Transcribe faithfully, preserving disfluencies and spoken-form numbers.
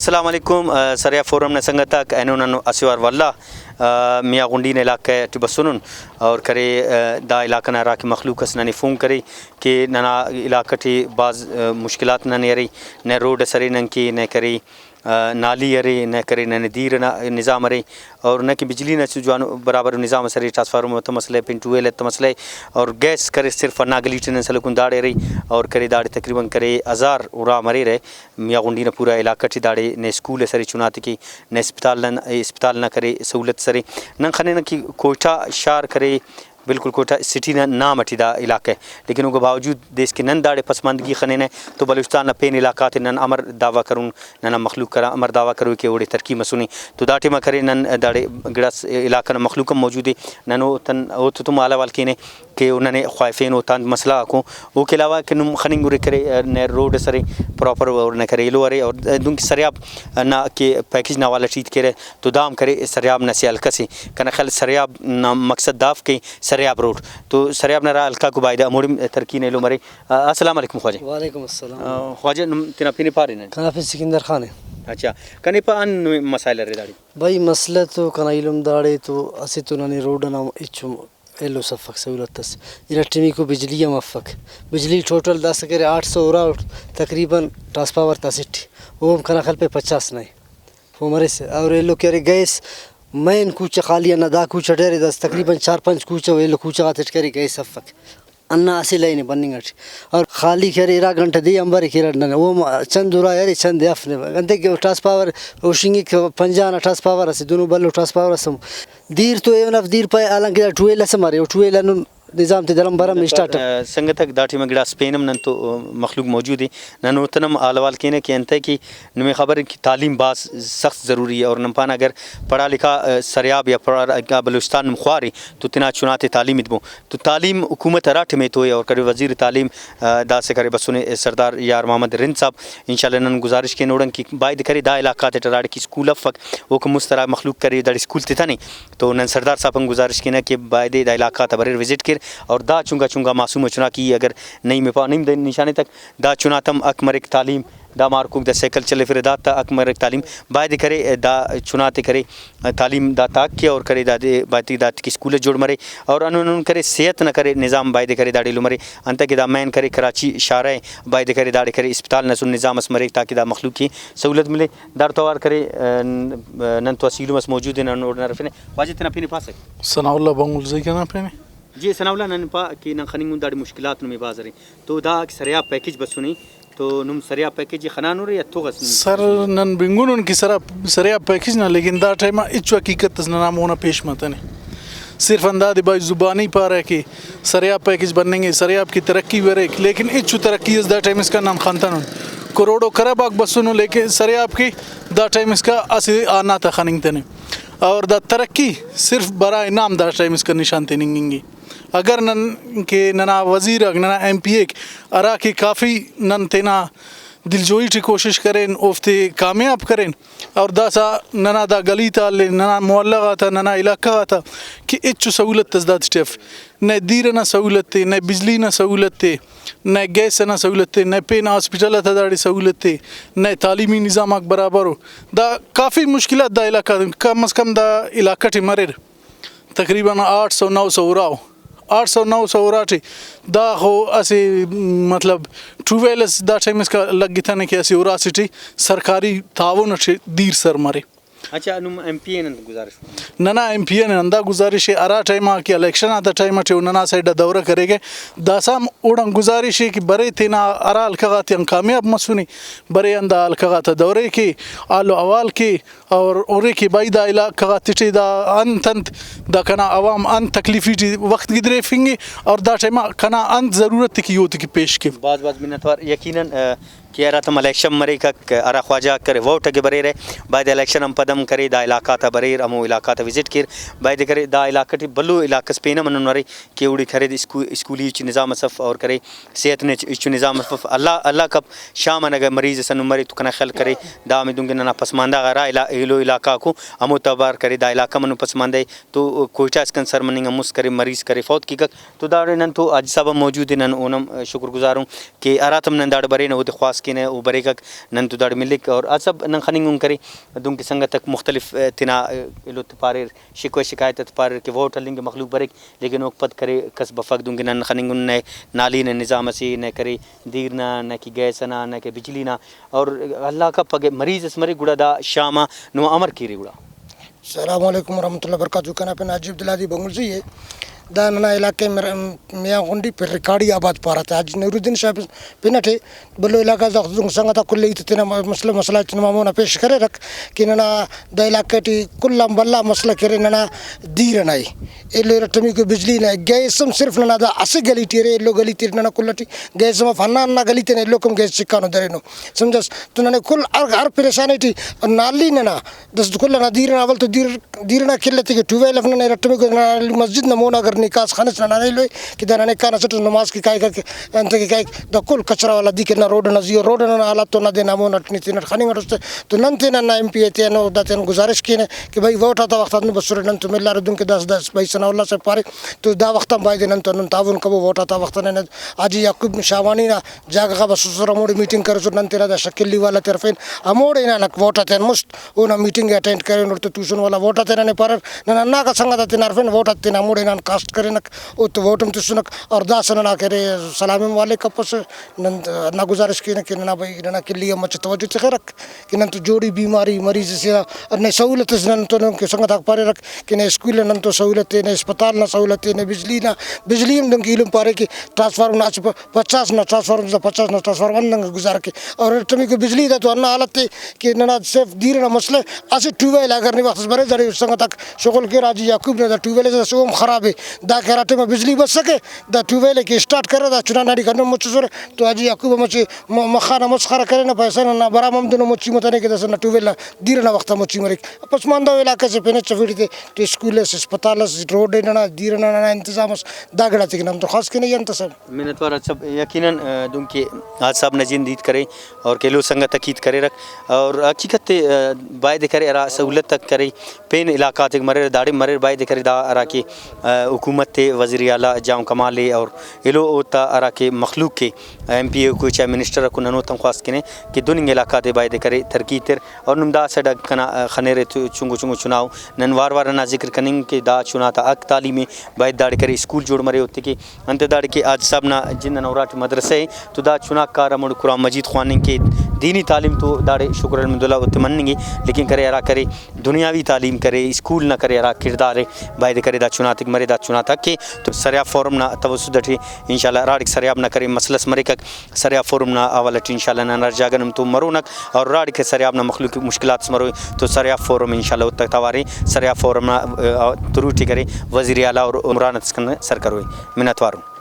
السلام علیکم، آ، سریاب فورم نا سنگت آک، اینو نن اسہ وار ولدا، آ، میاں غنڈی نا علاقہ ٹی بسونن اور کرے، آ، دا علاقہ نا ہراکہ مخلوق اس ننے فون کرے کہ ننا علاقہ ٹی بھاز، آ، مشکلات ننے ارے، نہ روڈ اس ارے ننکہ، نہ کرے، آ، نالی ارے، نہ کرے ننے دیر ئنا نظام ارے، اور نہ کہ بجلی نا اسہ جوان برابر نظام اس ارے، ٹرانسفارمر تا مسئلہ ءِ، پین ٹیوب ویل تا مسئلہ ءِ، اور گیس کرے صرف ہندا گلی ٹی نن سلوکن داڑے ارے، اور کرے داڑے تقریباً کرے ہزار اُرا مرے ارے، میاں غنڈی نا پورا علاقہ ٹی داڑے نہ اسکول اس ارے چناتے کہ، نہ اسپتال نا، اسپتال نا کرے سہولت اس ارے۔ نن خننہ کہ کوئٹہ شار کرے، بالکل کوئٹہ سٹی نا نام اٹی دا علاقہ ءِ، لیکن اوکا باوجود داسکہ نن داڑے پسماندگی خنینہ تو بلوچستان نا پین علاقہ غاتے نن امر دعویٰ کرون، ننا مخلوق کرا امر دعویٰ کروئی کہ اوڑے ترقی مسنے۔ تو دا ٹائما کرے نن داڑے گڑاس علاقہ نا مخلوق ہم موجود ءِ، نن اوتن اوتتم حال احوال کینہ کہ او ننے خواہفین، اوتا انت مسئلہ غاکو۔ اوکے علاوہ کہ نم خننگ ارے کرے، نہ روڈ اس ارے پراپر اور نہ کرے ایلو ارے، اور دنکہ سریاب نا کہ پیکج نا حوالہ ٹی ہیت کیرہ تو دا ہم کرے سریاب نا اسہ حلقہ سے۔ کنا خیال سریاب نا مقصد داف کہ سریاب روڈ تو سریاب نا ہرا حلقہ کو باید ہموڑے ترقی نا ایلو مرے۔ آ، السلام علیکم خواجہ۔ وعلیکم السلام۔ آ، خواجہ نم تینا پن ءِ پارے ننے؟ کنا پن سکندر خان ءِ۔ اچھا، کنے پا ان مسائل ارے داڑے؟ بھئی مسئلہ تو کنا ایلم داڑے تو اسہ تو ننے روڈ ئنا ہچو ایلو اف افک سہولت اس، ارٹمیکو بجلی ہم افک۔ بجلی ٹوٹل داسہ کہ ارے آٹھ سو اُرا اٹ تقریباً ٹرانسفارمر تا اسٹ ءِ، او ہم کنا خیال پہ پچاس نا ءِ۔ او مریسہ اور ایلو کہ ارے گیس مین کوچہ خالی ہندا، دا کوچہ ٹی ارے داسہ تقریباً چار پنچ کوچہ و ایلو کوچہ غاتیٹ کہ ارے گیس افک۔ ہندا اسہ لائن ءِ بننگ اٹ اور خالی کہ ارے ارا گھنٹہ دے آنبار ءِ کیرہ ننے، او ہم چند اُرا ارے چند ءِ اف نے، انتئے کہ ٹرانسفارمر ہشنگک، پنجاہ نا ٹرانسفارمر اسہ، دنو بھلو ٹرانسفارمر اس ہم دیر تو ایون اف، دیر پائے، حالانکہ دا ٹویل اس ہم ارے، او ٹویل ہندن نظام تے درم برم اسٹارٹ اف۔ آ، سنگت آک دا ٹائما گڑاس پین ہم نن تو، آ، مخلوق موجود ءِ، نن اوتن ہم حال احوال کینہ کہ انتئے کہ نمے خبر ءِ کہ تعلیم بھاز سخت ضروری ءِ، اور نن پانہ اگر پڑھا لکھا، آ، سریاب یا پڑھا لکھا بلوچستان نم خوارے تو تینا چناتے تعلیم ایتبو۔ تو تعلیم حکومت ہرا ٹائم ایتو ءِ اور کنے وزیر تعلیم، آ، داسہ کرے بسنے سردار یار محمد رند صاحب، انشاءاللہ نن گزارش کین اوڑان کہ باید کرے دا علاقہ غاتیٹ ہراڑے کہ اسکول افک، اوکان مست ہرا مخلوق کرے داڑے اسکول تتنے، تو نن سردار صاحب آن گزارش کینہ کہ بایدے دا علاقہ غاتا بریر وزٹ کیر، اور دا چنکا چنکا معصوم چناک ای اگر نعیم پا، نعیم دے نشانے تک، دا چناتم حق مریک تعلیم، دا مارکوک دا سائیکل چلیفرہ، دا تا حق مریک تعلیم، بایدے کرے دا چناتے کرے تعلیم دا تا حق ءِ اور کرے دادے بایدے داٹی کہ اسکول اس جوڑ مرے، اور ہندن ہندن کرے صحت نا کرے نظام بایدے کرے داڑے ایلو مرے، انتئے کہ دا مین کرے کراچی شارع ءِ، بایدے کرے داڑے کرے اسپتال نا اسہ نظام اس مرے تاکہ دا مخلوق ءِ سہولت ملے۔ داڑتو اوار کرے، آ، نن تو اسہ ایلم اس موجود ءِ، نن اوڑان ہرفنہ۔ واجہ تینا پن ءِ پاسہ؟ ثناء اللہ بنگلزئی کنا پن ءِ۔ جی ثناء اللہ، نن پا کہ نن خننگن داڑے مشکلات نمے بھاز ارے، تو دا سریاب پیکج بسنے، تو نم سریاب پیکج ءِ خنانورے یا تغ اس نم؟ سر، نن بنگنن کہ سرا-، سریاب پیکج نا، لیکن دا ٹائما ہچو حقیقت اس ننا مونا پیش متنے۔ صرف ہندادے بھائی زبانی پارہ کہ سریاب پیکج بننگے، سریاب کہ ترقی بریک، لیکن ہچو ترقی اس دا ٹائم اسکان نن خنتنن۔ کروڑ و کرب آک بسنو، لیکن سریاب کہ دا ٹائم اسکا اسہ آناتا خننگتنے۔ اور دا ترقی صرف برائے نام دا ٹائم اسکا نشان تننگنگے۔ اگر نن کہ ننا وزیر آک، ننا ایم پی اے ک ہرا کہ کافی نن تینا دلجوئی ٹی کوشش کرین، اوفتے کامیاب کرین، اور داسہ ننا دا گلی تا ہلے، ننا محلہ غاتا، ننا علاقہ غاتا کہ ہچو سہولت اس داتے ٹی اف، نئے دیر ئنا سہولت ءِ، نئے بجلی نا سہولت ءِ، نئے گیس ئنا سہولت ءِ، نئے پین ہاسپٹل آتا داڑے سہولت ءِ، نئے تعلیمی نظام آک برابر ءُ۔ دا کافی مشکلات دا علاقہ، کم از کم دا علاقہ ٹی مریر۔ تقریباً آٹھ سو نو سو اُرا ءُ۔ آٹھ سو نو سو اُرا ٹی داخو اسہ، مطلب، ٹیوب ویل اس دا ٹائم اسکا لگتنے کہ اسہ اُرا سے ٹی سرکاری تعاون اٹی دیر سر مرے۔ اچھا، نم ایم پی اے نا انت گزارش؟ ننا ایم پی اے نا ہندا گزارش ءِ، ہرا ٹائم آ کہ الیکشن آتا ٹائم اٹی او ننا سائیڈ آ دورہ کریکہ، داسہ ہم اوڑان گزارش ءِ کہ برے تینا ہرا حلقہ غاتیان کامیاب مسنے، برے ہندا حلقہ غاتا دورہ کے، حال و احوال کے، اور ہرے کہ بھئی دا علاقہ غاتیٹی دا انت انت دا کنا عوام انت تکلیفی ٹی وخت گدریفنگے، اور دا ٹائما کنا انت ضرورت ءِ کہ ای اوتیکہ پیش کے۔ بھاز بھاز منت وار۔ یقیناً، آ، کہ ہراتم الیکشن مریکک، ہرا خواجہ غاک ارے ووٹ اگہ بریرہ، بایدے الیکشن آن پد ہم کرے دا علاقہ تا بریر، ہمو علاقہ تا وزٹ کیر، بایدے کرے دا علاقہ ٹی بھلو علاقہ اس پین ہم ہندن ارے کہ اوڑے کرے اسکو-، اسکولی ہچو نظام اس اف اور کرے صحت نا ہچو نظام اس اف۔ اللہ، اللہ کپ شام آن اگہ مریض اس ہندن مرے تو کنا خیال کرے دا ہمے دنکہ ننا پسماندہ غا ہرا علا-، ایلو علاقہ غاکو ہمو توار کرے دا علاقہ ہم ہندن پسماندہ ءِ۔ تو کوئٹہ اسکان سر مننگ آن مست کرے مریض کرے فوت کیکک۔ تو داڑے نن تو حاجی صاحب ہم موجود ءِ، نن اون ہم شکر گزار اُن کہ ہراتم نن داڑے برینہ اودے خواست کینہ او بریکک، نن تو داڑے ملک اور آ سب نن خننگ ہم کرے۔ دنکہ سنگت آک مختلف، ء، تینا، ء، ایلو تے پاریر، شکوہ شکایت آتے پاریر کہ ووٹ ہلنگ کہ مخلوق بریک، لیکن اوک پد کرے کس بفک۔ دنکہ نن خننگ ان نئے نالی نا نظام اسے، نئے کرے دیر نا، نئے کہ گیس ئنا، نئے کہ بجلی نا، اور اللہ کپ اگہ مریض اس مرے گڑا دا شام آ نما امر کیرے گڑا؟ السلام علیکم ورحمۃ اللہ وبرکاتہ۔ کنا پن حاجی عبدالہادی بنگلزئی ء۔ دا ننا علاقہ مر-، میاں غنڈی پھر ریکاڑی آباد پارہ تا۔ حاجی نورالدین شاہ پن اٹے بھلو علاقہ غاک، سنگت آک کل ہیت تینا مسئلہ، مسئلہ تینا مونا پیش کریرک کہ ننا دا علاقہ ٹی کل آن بھلا مسئلہ کہ ارے ننا دیر ئنا ء۔ ایلو ارٹمیکو بجلی نا ء، گیس ہم صرف ننا دا اسہ گلی ٹی ارے، ایلو گلی تے ننا کل ٹی گیس ہم اف، ہندا ہندا گلی تینا ایلوک ہم گیس چکانو درینو، سمجھس؟ تو ننے کل ہر، ہر پریشانی ٹی نالی ننا دس کل ئنا دیر ئنا اول تو دیر، دیر ئنا قلت ء کہ ٹیوب ویل اف ننا ارٹمیکو ننا مسجد نا مونا اگر نکاس خنس ننا ایلو ء کہ دا ننے کان اسٹ نماز کہ کائک، انت کہ کائک، دا کل کچرہ والا دی کہ نا روڈ ئنا زیہو، روڈ ئنا حالات تو نہ دے نا مون اٹ نی تینٹ خننگ اٹ است۔ تو نن تینا نا ایم پی اے تے ہنو دا تیان گزارش کینہ کہ بھئی ووٹ آتا وخت آ نو بسرہ نن تو ملارہ، دنکہ داسہ دا بھائی ثناء اللہ صاحب پارے تو دا وخت آن بایدے نن تو نن تعاون کبو ووٹ آتا وخت آ نن حاجی یعقوب شاہوانی نا جاگہ غا بسوسر، ہموڑے میٹنگ کریسر، نن تینا دا شکیل لیوال آتے ہرفین، ہموڑے ہنانک ووٹ آتیان مست اونا میٹنگ ء اٹینڈ کرین، اوڑتون توسن والا ووٹ آتے ننے پاریر، نن ہنداکا سنگت آتے ہرفین، ووٹ آتے تینا ہموڑے ہنان کاسٹ کرینک، اوتو ووٹ ہم تسنک، اور داسہ ننا کہ ارے سلام ہم والے کپسہ، نن ہندا گزارش کینہ کہ ننا بھئی ننا کلی آ مچہ توجہ تخرک کہ نن تو جوڑی بیماری مریض سے آ، اور نئے سہولت اس نن تو نن کہ سنگت آک پاریرک کہ نئے اسکول نا نن تو سہولت ء، نئے اسپتال نا سہولت ء، نئے بجلی نا، بجلی ہم دنکہ ایلم پارے کہ ٹرانسفارم نا اسہ پ-، پچاس نا ٹرانسفارم، پچاس نا ٹرانسفارم ہندنگ گزارہ کے۔ اور ارٹمیکو بجلی دا تو ہندا حالت ء کہ ننا صرف دیر ئنا مسئلہ اسہ ٹیوب ویل اگر نی وخت اس برے داڑے سنگت آک شغل کیر، حاجی یعقوب نا دا ٹیوب ویل اس اسہ اوم خراب ء، دا کہ ہرا ٹائم آ بجلی بسکہ دا ٹیوب ویل ء کہ اسٹارٹ کرے دا چنا ناڑی کنو مچ ئسرہ تو حاجی یعقوب آ مچہ م-، مخا نا مسخرہ کرینہ، پیسہ نا برام ہم دنو مچی متنے کہ داسہ نا ٹیوب ویل نا دیر ئنا وخت آ مچی مریک۔ پسماندہ علاقہ سے پین ہچ افیڑتے ٹی اسکول اس، اسپتال اس، روڈ ئے ننا، دیر ئنا ننا انتظام اس، دا گڑاتے کن ہم درخواست کینہ ای انت اسل۔ منت وار آج صاحب، یقیناً، آ، دنکہ آج صاحب نا جند ہیت کرے اور کہ ایلو سنگت آک ہیت کریرک اور حقیقت تے، آ، بایدے کرے ہرا سہولت آک کرے پین علاقہ غاتیک مریرہ داڑے مریرہ بایدے کرے دا ہرا کہ، آ، حکومت تے وزیر اعلیٰ جام کمال اے اور ایلو اوتا ہرا کہ مخلوق کے ایم پی اے کو چاہے منسٹر اکو نن اوتان خواست کنے کہ دن انگا علاقہ تے بایدے کرے ترقی تر۔ اور نم دا سائیڈ آ کنا خنرے تو چنگو چنگو چنا ء۔ نن وار وار ہندا ذکر کننگ کہ دا چنا تا حق تعلیم ء، باید داڑے کرے اسکول جوڑ مرے اوتے کہ انتئے داڑے کہ حاج صاحب نا جند ئنا اراٹی مدرسہ ء تو دا چناک کار ہموڑے قرآن مجید خواننگ کے، دینی تعلیم تو داڑے شکر الحمدللہ اوتے مننگ ء، لیکن کرے ہرا کرے دنیاوی تعلیم کرے، اسکول نا کرے ہرا کڑدار ء، باید کرے دا چنا تیک مرے، دا چنا تا حق ء۔ تو سریاب فورم نا توسط اٹی انشاءاللہ ہراڑے سریاب نا کرے مسئلہ اس مریکک، سریاب فورم نا حوالہ ٹی انشاءاللہ نن ہر جاگہ نم تو مرونک اور ہراڑے کہ سریاب نا مخلوق مشکلات اس مروئے تو سریاب فورم انشاءاللہ اوتا توارے سریاب فورم نا، آ، تھرو ٹی کرے وزیر اعلیٰ اور عمران اس کن سر کروئے۔ منت وارون۔